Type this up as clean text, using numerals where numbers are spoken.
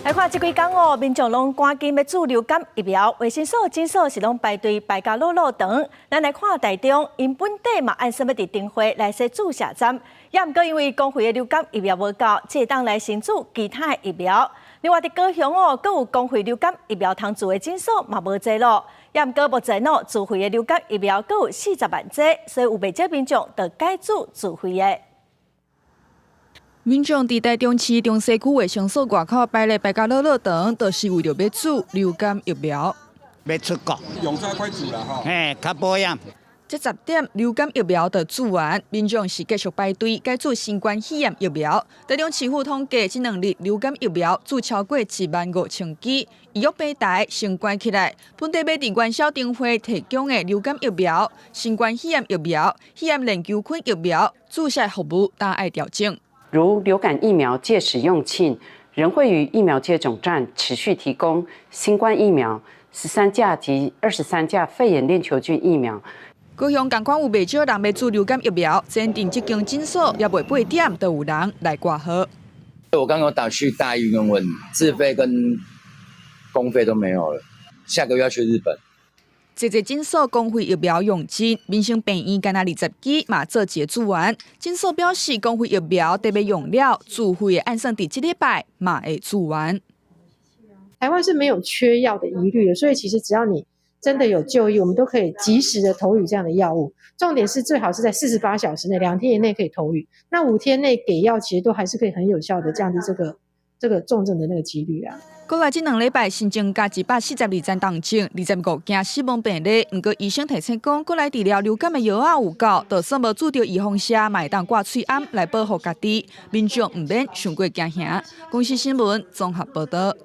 來看這幾工哦，民眾攏趕緊欲注流感疫苗，衛生所、診所是攏排隊排甲老老長。咱來看台中，𪜶本地嘛按算欲佇燈會來設注射站，也毋過因為公費的流感疫苗無夠，才會當來申注其他的疫苗。另外佇高雄哦，閣有公費流感疫苗通注的診所嘛無濟咯，也毋過目前哦，自費的流感疫苗閣有40萬劑，所以有袂少民眾就改注自費的。民眾佇台中市中西區衛生所外口排咧排甲老老長，就是為著欲注流感疫苗。欲出國，用早快注啦吼。嘿，較保險。這10點流感疫苗就注完，民眾是繼續排隊改注新冠肺炎疫苗。台中市府統計，這2日流感疫苗注超過1萬5千劑，預約平台先關起來。本地欲佇元宵燈會提供的流感疫苗、新冠肺炎疫苗、肺炎鏈球菌疫苗注射服務，都愛調整。如流感疫苗屆時用罄，仍會於疫苗接種站持續提供新冠疫苗、13價及23價肺炎鏈球菌疫苗。高雄仝款有袂少人欲注流感疫苗，前鎮這間診所猶未8點，就有人來掛號。我剛剛打去大醫院問，自費跟公費都沒有了，下個月要去日本。這個診所公費疫苗用盡，民生病院干焦20支嘛做一个注完。診所表示，公費疫苗得欲用了，自費的按算佇這禮拜嘛會注完。台灣是沒有缺藥的疑慮的，所以其實只要你真的有就醫，我們都可以及時的投予這樣的藥物。重點是最好是在48小時內，2天以內可以投予。那5天內給藥，其實都還是可以很有效的降低這個重症的那個幾率啊。過來這2禮拜新增加142宗重症，25件死亡病例。毋過醫生提醒講，過來治療流感的藥仔有夠，就算無注著預防射，嘛會當掛喙罨來保護家己。民眾毋免傷過驚嚇。公視新聞綜合報導。